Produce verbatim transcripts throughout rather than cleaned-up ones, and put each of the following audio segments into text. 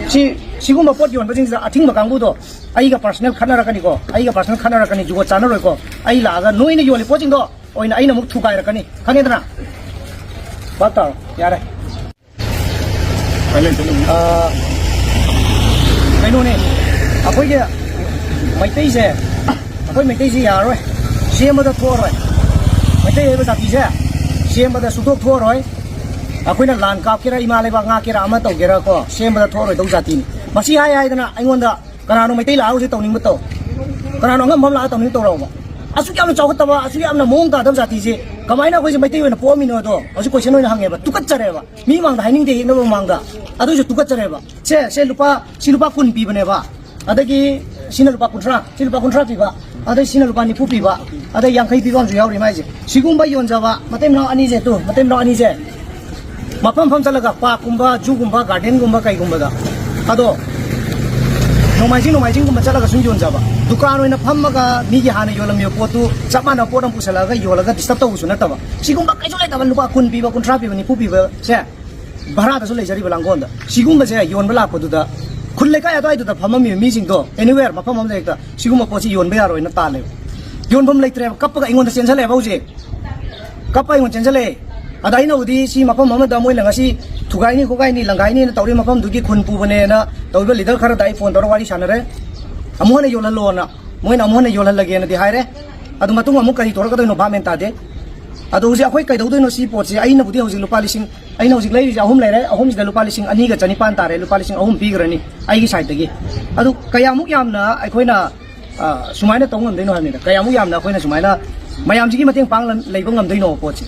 ꯁꯤ, ꯁꯤꯒꯨꯝꯕ ꯄꯣꯠ ꯌꯣꯟꯕꯁꯤꯡꯁꯤꯗ ꯑꯊꯤꯡꯕ ꯀꯥꯡꯕꯨꯗꯣ ꯑꯩꯒ personal ꯈꯠꯅꯔꯛꯀꯅꯤꯀꯣ, ꯑꯩꯒ personal ꯈꯠꯅꯔꯛꯀꯅꯤ, ꯖꯨꯒꯣꯠ ꯆꯥꯅꯔꯣꯏꯀꯣ꯫ ꯑꯩ ꯂꯥꯛꯑꯒ ꯅꯣꯏꯅ ꯌꯣꯜꯂꯤ ꯄꯣꯠꯁꯤꯡꯗꯣ ꯑꯣꯏꯅ ꯑꯩꯅ ꯑꯃꯨꯛ ꯊꯨꯒꯥꯏꯔꯛꯀꯅꯤ, ꯈꯪꯉꯦꯗꯅ? ꯚꯥꯞ ꯇꯥꯔꯣ, ꯌꯥꯔꯦ꯫ ꯑꯥ, ꯀꯩꯅꯣꯅꯦ, ꯑꯩꯈꯣꯏꯒꯤ ꯃꯩꯇꯩꯁꯦ, ꯑꯩꯈꯣꯏ ꯃꯩꯇꯩꯁꯦ ꯌꯥꯔꯔꯣꯏ, ꯁꯦꯝꯕꯗ ꯊꯣꯛꯑꯔꯣꯏ꯫ ꯃꯩꯇꯩ ꯍꯥꯏꯕ ꯖꯥꯇꯤꯁꯦ ꯁꯦꯝꯕꯗ ꯁꯨꯡꯊꯣꯛ ꯊꯣꯛꯑꯔꯣꯏ꯫ ꯑꯩꯈꯣꯏꯅ ꯂꯥꯟ ꯀꯥꯞꯀꯦꯔꯥ, ꯏꯃꯥ ꯂꯩꯕꯥꯛ ꯉꯥꯛꯀꯦꯔꯥ, ꯑꯃ ꯇꯧꯒꯦꯔꯥ ꯀꯣ, ꯁꯦꯝꯕꯗ ꯊꯣꯛꯑꯔꯣꯏꯗꯧ ꯖꯥꯇꯤꯅꯤ꯫ ꯃꯁꯤ ꯍꯥꯏ ꯍꯥꯏꯗꯅ ꯑꯩꯉꯣꯟꯗ ꯀꯅꯥꯅꯣ ꯃꯩꯇꯩ ꯂꯥꯛꯑ ꯍꯧꯖꯤꯛ ꯇꯧꯅꯤꯡꯕ ꯇꯧ, ꯀꯅꯥꯅꯣ ꯑꯉꯝꯕ ꯑꯃ ꯂꯥꯛꯑ ꯇꯧꯅꯤꯡꯕ ꯇꯧꯔꯛꯑꯣꯕ꯫ ꯑꯁꯨꯛ ꯌꯥꯝꯅ ꯆꯥꯎꯈꯠꯇꯕ, ꯑꯁꯨꯛ ꯌꯥꯝꯅ ꯃꯑꯣꯡ ꯇꯥꯗꯕ ꯖꯥꯇꯤꯁꯦ ꯀꯃꯥꯏꯅ ꯑꯩꯈꯣꯏꯁꯦ ꯃꯩꯇꯩ ꯑꯣꯏꯅ ꯄꯣꯛꯑꯝꯃꯤꯅꯣꯗꯣ ꯍꯧꯖꯤꯛ question ꯑꯣꯏꯅ ꯍꯪꯉꯦꯕ, ꯇꯨꯀꯠꯆꯔꯦꯕ꯫ ꯃꯤ ꯃꯥꯡꯗ ꯍꯥꯏꯅꯤꯡꯗꯦ, ꯌꯦꯛꯅꯕ ꯃꯃꯥꯡꯗ꯫ ꯑꯗꯨꯏꯁꯨ ꯇꯨꯀꯠꯆꯔꯦꯕ꯫ ꯁꯦ, ꯁꯦ ꯂꯨꯄꯥ, ꯁꯤ ꯂꯨꯄꯥ ꯀꯨꯟ ꯄꯤꯕꯅꯦꯕ, ꯑꯗꯒꯤ ꯁꯤꯅ ꯂꯨꯄꯥ ꯀꯨꯟꯊ꯭ꯔꯥ, ꯁꯤ ꯂꯨꯄꯥ ꯀꯨꯟꯊ꯭ꯔꯥ ꯄꯤꯕ, ꯑꯗꯩ ꯁꯤꯅ ꯂꯨꯄꯥ ꯅꯤꯐꯨ ꯄꯤꯕ, ꯑꯗꯩ ꯌꯥꯡꯈꯩ ꯄꯤꯕ ꯑꯃꯁꯨ ꯌꯥꯎꯔꯤ ꯃꯥꯏꯁꯦ꯫ ꯁꯤꯒꯨꯝꯕ ꯌꯣꯟꯖꯕ ꯃꯇꯩ ꯃꯅꯥꯎ ꯑꯅꯤꯁꯦ, ꯇꯨ, ꯃꯇꯩ ꯃꯅꯥꯎ ꯑꯅꯤꯁꯦ ꯃꯐꯝ ꯃꯐꯝ ꯆꯠꯂꯒ, park ꯀꯨꯝꯕ, zoo ꯒꯨꯝꯕ, garden ꯒꯨꯝꯕ, ꯀꯩꯒꯨꯝꯕꯗ, ꯑꯗꯣ ꯅꯣꯡꯃꯥꯏꯖꯤꯡ, ꯅꯣꯡꯃꯥꯏꯖꯤꯡꯒꯨꯝꯕ ꯆꯠꯂꯒ ꯁꯨꯝ ꯌꯣꯟꯖꯕ, ꯗꯨꯀꯥꯟ ꯑꯣꯏꯅ ꯐꯝꯃꯒ ꯃꯤꯒꯤ ꯍꯥꯟꯅ ꯌꯣꯜꯂꯝꯃꯤꯕ ꯄꯣꯠꯇꯨ ꯆꯞ ꯃꯥꯟꯅꯕ ꯄꯣꯠ ꯑꯃ ꯄꯨꯁꯜꯂꯛꯑꯒ ꯌꯣꯜꯂꯒ disturb ꯇꯧꯕꯁꯨ ꯅꯠꯇꯕ, ꯁꯤꯒꯨꯝꯕ ꯀꯩꯁꯨ ꯂꯩꯇꯕ, ꯂꯨꯄꯥ ꯀꯨꯟ ꯄꯤꯕ, ꯀꯨꯟꯊ꯭ꯔꯥ ꯄꯤꯕ, ꯅꯤꯐꯨ ꯄꯤꯕꯁꯦ ꯚꯔꯥꯗꯁꯨ ꯂꯩꯖꯔꯤꯕ ꯂꯥꯡꯒꯣꯜꯗ꯫ ꯁꯤꯒꯨꯝꯕꯁꯦ ꯌꯣꯟꯕ ꯂꯥꯛꯄꯗꯨꯗ ꯈꯨꯜ ꯂꯩꯀꯥꯏ ꯑꯗꯨꯋꯥꯏꯗꯨꯗ ꯐꯝꯃꯝꯃꯤꯕ ꯃꯤꯁꯤꯡꯗꯣ, anywhere, ꯃꯐꯝ ꯑꯃꯗ ꯍꯦꯛꯇ ꯁꯤꯒꯨꯝꯕ ꯄꯣꯠꯁꯤ ꯌꯣꯟꯕ ꯌꯥꯔꯣꯏꯅ ꯇꯥꯜꯂꯦꯕ꯫ ꯌꯣꯟꯐꯝ ꯂꯩꯇ꯭ꯔꯦꯕ, ꯀꯞꯄꯒ ꯑꯩꯉꯣꯟꯗ ꯆꯦꯟꯁꯜꯂꯛꯑꯦꯕ ꯍꯧꯖꯤꯛ꯫ ꯀꯞꯄ ꯑꯩꯉꯣꯟꯗ ꯆꯦꯟꯁꯜꯂꯛꯑꯦ꯫ ꯑꯗ ꯑꯩꯅꯕꯨꯗꯤ ꯁꯤ ꯃꯐꯝ ꯑꯃꯗ ꯃꯣꯏꯅ ꯉꯁꯤ ꯊꯨꯒꯥꯏꯅꯤ ꯈꯣꯠꯀꯥꯏꯅꯤ ꯂꯪꯒꯥꯏꯅꯤꯅ ꯇꯧꯔꯤ ꯃꯐꯝꯗꯨꯒꯤ ꯈꯨꯟ ꯄꯨꯕꯅꯦꯅ ꯇꯧꯔꯤꯕ leader ꯈꯔꯗ ꯑꯩ phone ꯇꯧꯔ ꯋꯥꯔꯤ ꯁꯥꯟꯅꯔꯦ꯫ ꯑꯃꯨꯛ ꯍꯟꯅ ꯌꯣꯜꯍꯜꯂꯣꯅ, ꯃꯣꯏꯅ ꯑꯃꯨꯛ ꯍꯟꯅ ꯌꯣꯜꯍꯜꯂꯒꯦꯅꯗꯤ ꯍꯥꯏꯔꯦ꯫ ꯑꯗꯨ ꯃꯇꯨꯡ ꯑꯃꯨꯛ ꯀꯔꯤ ꯊꯣꯔꯛꯀꯗꯣꯏꯅꯣ ꯚꯥꯞ ꯃꯦꯟ ꯇꯥꯗꯦ꯫ ꯑꯗꯣ ꯍꯧꯖꯤꯛ ꯑꯩꯈꯣꯏ ꯀꯩꯗꯧꯗꯣꯏꯅꯣ ꯁꯤ ꯄꯣꯠꯁꯦ? ꯑꯩꯅꯕꯨꯗꯤ ꯍꯧꯖꯤꯛ ꯂꯨꯄꯥ ꯂꯤꯁꯤꯡ, ꯑꯩꯅ ꯍꯧꯖꯤꯛ ꯂꯩꯔꯤꯁꯦ ꯑꯍꯨꯝ ꯂꯩꯔꯦ, ꯑꯍꯨꯝꯁꯤꯗ ꯂꯨꯄꯥ ꯂꯤꯁꯤꯡ ꯑꯅꯤꯒ ꯆꯅꯤꯄꯥꯟ ꯇꯥꯔꯦ, ꯂꯨꯄꯥ ꯂꯤꯁꯤꯡ ꯑꯍꯨꯝ ꯄꯤꯈ꯭ꯔꯅꯤ ꯑꯩꯒꯤ side ꯇꯒꯤ꯫ ꯑꯗꯨ ꯀꯌꯥꯃꯨꯛ ꯌꯥꯝꯅ ꯑꯩꯈꯣꯏꯅ, ꯑ, ꯁꯨꯃꯥꯏꯅ ꯇꯧ ꯉꯝꯗꯣꯏꯅꯣ ꯍꯥꯏꯕꯅꯤꯗ? ꯀꯌꯥꯃꯨꯛ ꯌꯥꯝꯅ ꯑꯩꯈꯣꯏꯅ ꯁꯨꯃꯥꯏꯅ ꯃꯌꯥꯝꯁꯤꯒꯤ ꯃꯇꯦꯡ ꯄꯥꯡ ꯂꯩꯕ ꯉꯝꯗꯣꯏꯅꯣ ꯄꯣꯠꯁꯦ?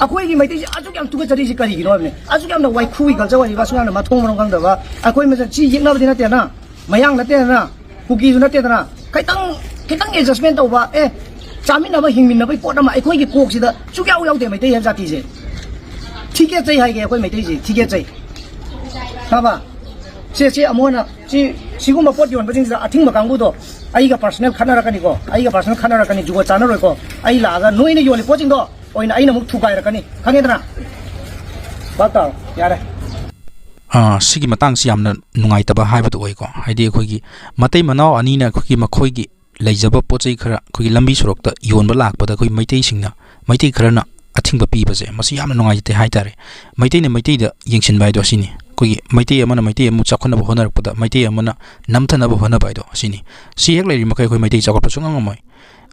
ꯑꯩꯈꯣꯏꯒꯤ ꯃꯩꯇꯩꯁꯦ ꯑꯁꯨꯛ ꯌꯥꯝ ꯇꯨꯀꯠꯆꯔꯤꯁꯤ ꯀꯔꯤꯒꯤꯅꯣ ꯍꯥꯏꯕꯅꯤ? ꯑꯁꯨꯛ ꯌꯥꯝꯅ ꯋꯥꯏꯈꯨꯒꯤ culture ꯑꯣꯏꯔꯤꯕ, ꯑꯁꯨꯛ ꯌꯥꯝꯅ ꯃꯊꯣꯡ ꯃꯔꯝ ꯈꯪꯗꯕ, ꯑꯩꯈꯣꯏ ꯃꯁꯦꯟ ꯁꯤ ꯌꯦꯛꯅꯕꯗꯤ ꯅꯠꯇꯦꯅ, ꯃꯌꯥꯡ ꯅꯠꯇꯦꯗꯅ, ꯀꯨꯀꯤꯁꯨ ꯅꯠꯇꯦꯗꯅ, ꯈꯤꯇꯪ, ꯈꯤꯇꯪ adjustment ꯇꯧꯕ, ꯑꯦ, ꯆꯥꯃꯤꯟꯅꯕ, ꯍꯤꯡꯃꯤꯟꯅꯕꯒꯤ ꯄꯣꯠ ꯑꯃ ꯑꯩꯈꯣꯏꯒꯤ ꯀꯣꯛꯁꯤꯗ ꯁꯨꯛꯌꯥꯎ ꯌꯥꯎꯗꯦ ꯃꯩꯇꯩ ꯍꯥꯏꯕ ꯖꯥꯇꯤꯁꯦ꯫ ꯊꯤꯒꯦꯠꯆꯩ ꯍꯥꯏꯒꯦ ꯑꯩꯈꯣꯏ ꯃꯩꯇꯩꯁꯦ, ꯊꯤꯒꯦꯠꯆꯩ꯫ ꯈꯪꯉꯕ? ꯁꯦ, ꯁꯦ, ꯑꯃꯨꯛ ꯍꯟꯅ, ꯁꯤ, ꯁꯤꯒꯨꯝꯕ ꯄꯣꯠ ꯌꯣꯟꯕꯁꯤꯡꯁꯤꯗ ꯑꯊꯤꯡꯕ ꯀꯥꯡꯕꯨꯗꯣ ꯑꯩꯒ personal ꯈꯠꯅꯔꯛꯀꯅꯤꯀꯣ, ꯑꯩꯒ personal ꯈꯠꯅꯔꯛꯀꯅꯤ, ꯖꯨꯒꯣꯠ ꯆꯥꯅꯔꯣꯏꯀꯣ꯫ ꯑꯩ ꯂꯥꯛꯑꯒ ꯅꯣꯏꯅ ꯌꯣꯜꯂꯤ ꯄꯣꯠꯁꯤꯡꯗꯣ ꯑꯣꯏꯅ ꯑꯩꯅ ꯑꯃꯨꯛ ꯊꯨꯒꯥꯏꯔꯛꯀꯅꯤ, ꯈꯪꯉꯦꯗꯅ? ꯚꯥꯞ ꯇꯥꯔꯣ, ꯌꯥꯔꯦ꯫ ꯑ, ꯁꯤꯒꯤ ꯃꯇꯥꯡꯁꯤ ꯌꯥꯝꯅ ꯅꯨꯡꯉꯥꯏꯇꯕ ꯍꯥꯏꯕꯗꯨ ꯑꯣꯏꯀꯣ꯫ ꯍꯥꯏꯗꯤ ꯑꯩꯈꯣꯏꯒꯤ ꯃꯇꯩ ꯃꯅꯥꯎ ꯑꯅꯤꯅ ꯑꯩꯈꯣꯏꯒꯤ ꯃꯈꯣꯏꯒꯤ ꯂꯩꯖꯕ ꯄꯣꯠ ꯆꯩ ꯈꯔ ꯑꯩꯈꯣꯏꯒꯤ ꯂꯝꯕꯤ ꯁꯣꯔꯣꯛꯇ ꯌꯣꯟꯕ ꯂꯥꯛꯄꯗ ꯑꯩꯈꯣꯏ ꯃꯩꯇꯩꯁꯤꯡꯅ, ꯃꯩꯇꯩ ꯈꯔꯅ ꯑꯊꯤꯡꯕ ꯄꯤꯕꯁꯦ, ꯃꯁꯤ ꯌꯥꯝꯅ ꯅꯨꯡꯉꯥꯏꯇꯦ ꯍꯥꯏꯇꯥꯔꯦ꯫ ꯃꯩꯇꯩꯅ ꯃꯩꯇꯩꯗ ꯌꯦꯡꯁꯤꯟꯕ ꯍꯥꯏꯗꯣ ꯑꯁꯤꯅꯤ꯫ ꯑꯩꯈꯣꯏꯒꯤ ꯃꯩꯇꯩ ꯑꯃꯅ ꯃꯩꯇꯩ ꯑꯃꯨꯛ ꯆꯥꯎꯈꯠꯅꯕ ꯍꯣꯠꯅꯔꯛꯄꯗ ꯃꯩꯇꯩ ꯑꯃꯅ ꯅꯝꯊꯅꯕ ꯍꯣꯠꯅꯕ ꯍꯥꯏꯗꯣ ꯑꯁꯤꯅꯤ꯫ ꯁꯤ ꯍꯦꯛ ꯂꯩꯔꯤ ꯃꯈꯩ ꯑꯩꯈꯣꯏ ꯃꯩꯇꯩ ꯆꯥꯎꯈꯠꯄ ꯁꯨꯡꯉꯝ ꯉꯝꯃꯣꯏ꯫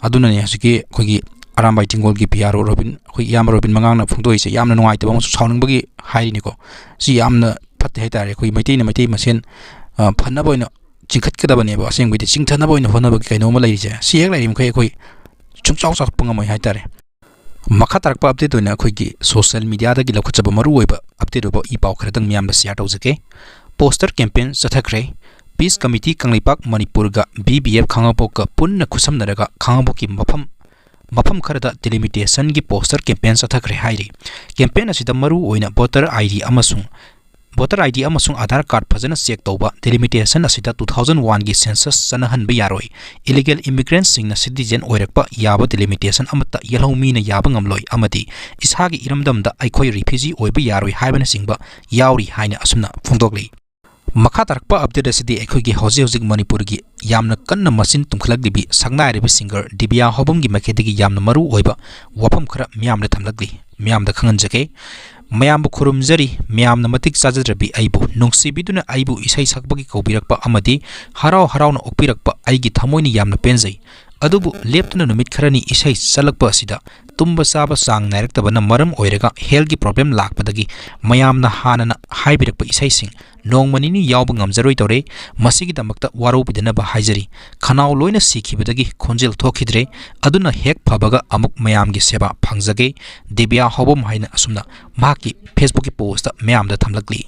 ꯑꯗꯨꯅꯅꯦ ꯍꯧꯖꯤꯛꯀꯤ ꯑꯩꯈꯣꯏꯒꯤ ꯑꯔꯥꯝꯕꯥꯏ ꯇꯤꯡꯒꯣꯜꯒꯤ ꯄꯤ ꯑꯥꯔ ꯑꯣ ꯔꯣꯕꯤꯟ, ꯑꯩꯈꯣꯏ ꯏꯌꯥꯝꯕ ꯔꯣꯕꯤꯟ ꯃꯉꯥꯡꯅ ꯐꯣꯡꯗꯣꯛꯏꯁꯦ ꯌꯥꯝꯅ ꯅꯨꯡꯉꯥꯏꯇꯕ ꯑꯃꯁꯨꯡ ꯁꯥꯎꯅꯤꯡꯕꯒꯤ ꯍꯥꯏꯔꯤꯅꯤꯀꯣ꯫ ꯁꯤ ꯌꯥꯝꯅ ꯐꯠꯇꯦ ꯍꯥꯏꯇꯥꯔꯦ꯫ ꯑꯩꯈꯣꯏ ꯃꯩꯇꯩꯅ ꯃꯩꯇꯩ ꯃꯁꯦꯟ, ꯑ, ꯐꯅꯕ ꯑꯣꯏꯅ ꯆꯤꯡꯈꯠꯀꯗꯕꯅꯦꯕ꯫ ꯑꯁꯦꯡꯕꯩꯗꯤ ꯆꯤꯡꯊꯅꯕ ꯑꯣꯏꯅ ꯍꯣꯠꯅꯕꯒꯤ ꯀꯩꯅꯣꯝꯃ ꯂꯩꯔꯤꯁꯦ, ꯁꯤ ꯍꯦꯛ ꯂꯩꯔꯤ ꯃꯈꯩ ꯑꯩꯈꯣꯏ ꯁꯨꯡꯆꯥꯎ ꯆꯥꯎꯈꯠꯄ ꯉꯝꯃꯣꯏ ꯍꯥꯏꯇꯥꯔꯦ꯫ ꯃꯈꯥ ꯇꯥꯔꯛꯄ ꯑꯞꯗꯦꯠ ꯑꯣꯏꯅ ꯑꯩꯈꯣꯏꯒꯤ ꯁꯣꯁꯤꯌꯦꯜ ꯃꯤꯗꯤꯌꯥꯗꯒꯤ ꯂꯧꯈꯠꯆꯕ ꯃꯔꯨꯑꯣꯏꯕ ꯑꯞꯗꯦꯠ ꯑꯣꯏꯕ ꯏ ꯄꯥꯎ ꯈꯔꯗꯪ ꯃꯤꯌꯥꯝꯗ ꯁꯤꯌꯥꯔ ꯇꯧꯖꯒꯦ꯫ ꯄꯣꯁꯇꯔ ꯀꯦꯝꯄꯦꯟ ꯆꯠꯊꯈ꯭ꯔꯦ꯫ ꯄꯤꯁ ꯀꯃꯤꯇꯤ ꯀꯪꯂꯩꯄꯥꯛ ꯃꯅꯤꯄꯨꯔꯒ ꯕꯤ ꯕꯤ ꯑꯦꯐ ꯈꯥꯉꯕꯣꯛꯀ ꯄꯨꯟꯅ ꯈꯨꯠꯁꯝꯅꯔꯒ ꯈꯥꯉꯕꯣꯛꯀꯤ ꯃꯐꯝ, ꯃꯐꯝ ꯈꯔꯗ ꯗꯤꯂꯤꯃꯤꯇꯦꯁꯟꯒꯤ ꯄꯣꯁꯇꯔ ꯀꯦꯝꯄꯦꯟ ꯆꯠꯊꯈ꯭ꯔꯦ ꯍꯥꯏꯔꯤ꯫ ꯀꯦꯝꯄꯦꯟ ꯑꯁꯤꯗ ꯃꯔꯨ ꯑꯣꯏꯅ ꯚꯣꯇꯔ ꯑꯥꯏ ꯗꯤ ꯑꯃꯁꯨꯡ, ꯚꯣꯇꯔ ꯑꯥꯏ ꯗꯤ ꯑꯃꯁꯨꯡ ꯑꯥꯙꯥꯔ ꯀꯥꯔꯗ ꯐꯖꯅ ꯆꯦꯛ ꯇꯧꯕ, ꯗꯤꯂꯤꯃꯤꯇꯦꯁꯟ ꯑꯁꯤꯗ ꯇꯨ ꯊꯥꯎꯖꯟ ꯋꯥꯟꯒꯤ ꯁꯦꯟꯁꯁ ꯆꯠꯅꯍꯟꯕ ꯌꯥꯔꯣꯏ, ꯏꯂꯤꯒꯦꯜ ꯏꯃꯤꯒ꯭ꯔꯦꯟꯠꯁꯤꯡꯅ ꯁꯤꯇꯤꯖꯦꯟ ꯑꯣꯏꯔꯛꯄ ꯌꯥꯕ ꯗꯤꯂꯤꯃꯤꯇꯦꯁꯟ ꯑꯃꯠꯇ ꯌꯦꯜꯍꯧꯃꯤꯅ ꯌꯥꯕ ꯉꯝꯂꯣꯏ ꯑꯃꯗꯤ ꯏꯁꯥꯒꯤ ꯏꯔꯝꯗꯝꯗ ꯑꯩꯈꯣꯏ ꯔꯤꯐ꯭ꯌꯨꯖꯤ ꯑꯣꯏꯕ ꯌꯥꯔꯣꯏ ꯍꯥꯏꯕꯅꯆꯤꯡꯕ ꯌꯥꯎꯔꯤ ꯍꯥꯏꯅ ꯑꯁꯨꯝꯅ ꯐꯣꯡꯗꯣꯛꯂꯤ꯫ ꯃꯈꯥ ꯇꯥꯔꯛꯄ ꯑꯞꯗꯦꯠ ꯑꯁꯤꯗꯤ ꯑꯩꯈꯣꯏꯒꯤ ꯍꯧꯖꯤꯛ ꯍꯧꯖꯤꯛ ꯃꯅꯤꯄꯨꯔꯒꯤ ꯌꯥꯝꯅ ꯀꯟꯅ ꯃꯆꯤꯟ ꯇꯨꯝꯈꯠꯂꯛꯂꯤꯕꯤ ꯁꯛꯅꯥꯏꯔꯕꯤ ꯁꯤꯡꯒꯔ ꯗꯤꯕꯤꯌꯥ ꯍꯣꯕꯝꯒꯤ ꯃꯥꯏꯀꯩꯗꯒꯤ ꯌꯥꯝꯅ ꯃꯔꯨ ꯑꯣꯏꯕ ꯋꯥꯐꯝ ꯈꯔ ꯃꯤꯌꯥꯝꯗ ꯊꯝꯂꯛꯂꯤ꯫ ꯃꯤꯌꯥꯝꯗ ꯈꯪꯍꯟꯖꯒꯦ꯫ ꯃꯌꯥꯝꯕꯨ ꯈꯨꯔꯨꯝꯖꯔꯤ, ꯃꯌꯥꯝꯅ ꯃꯇꯤꯛ ꯆꯥꯖꯗ꯭ꯔꯕꯤ ꯑꯩꯕꯨ ꯅꯨꯡꯁꯤꯕꯤꯗꯨꯅ ꯑꯩꯕꯨ ꯏꯁꯩ ꯁꯛꯄꯒꯤ ꯀꯧꯕꯤꯔꯛꯄ ꯑꯃꯗꯤ ꯍꯔꯥꯎ ꯍꯔꯥꯎꯅ ꯑꯣꯛꯄꯤꯔꯛꯄ ꯑꯩꯒꯤ ꯊꯃꯣꯏꯅ ꯌꯥꯝꯅ ꯄꯦꯟꯖꯩ꯫ ꯑꯗꯨꯕꯨ ꯂꯦꯞꯇꯅ ꯅꯨꯃꯤꯠ ꯈꯔꯅꯤ ꯏꯁꯩ ꯆꯠꯂꯛꯄ ꯑꯁꯤꯗ ꯇꯨꯝꯕ ꯆꯥꯕ ꯆꯥꯡ ꯅꯥꯏꯔꯛꯇꯕꯅ ꯃꯔꯝ ꯑꯣꯏꯔꯒ ꯍꯦꯜꯊꯀꯤ ꯄ꯭ꯔꯣꯕ꯭ꯂꯦꯝ ꯂꯥꯛꯄꯗꯒꯤ ꯃꯌꯥꯝꯅ ꯍꯥꯟꯅꯅ ꯍꯥꯏꯕꯤꯔꯛꯄ ꯏꯁꯩꯁꯤꯡ ꯅꯣꯡꯃ ꯅꯤꯅꯤ ꯌꯥꯎꯕ ꯉꯝꯖꯔꯣꯏꯗꯧꯔꯦ꯫ ꯃꯁꯤꯒꯤꯗꯃꯛꯇ ꯋꯥꯔꯧꯕꯤꯗꯅꯕ ꯍꯥꯏꯖꯔꯤ꯫ ꯈꯅꯥꯎ ꯂꯣꯏꯅ ꯁꯤꯈꯤꯕꯗꯒꯤ ꯈꯣꯟꯖꯦꯜ ꯊꯣꯛꯈꯤꯗ꯭ꯔꯦ꯫ ꯑꯗꯨꯅ ꯍꯦꯛ ꯐꯕꯒ ꯑꯃꯨꯛ ꯃꯌꯥꯝꯒꯤ ꯁꯦꯕꯥ ꯐꯪꯖꯒꯦ, ꯗꯤꯕꯤꯌꯥ ꯍꯣꯕꯝ ꯍꯥꯏꯅ ꯑꯁꯨꯝꯅ ꯃꯍꯥꯛꯀꯤ ꯐꯦꯁꯕꯨꯛꯀꯤ ꯄꯣꯁꯇ ꯃꯌꯥꯝꯗ ꯊꯝꯂꯛꯂꯤ꯫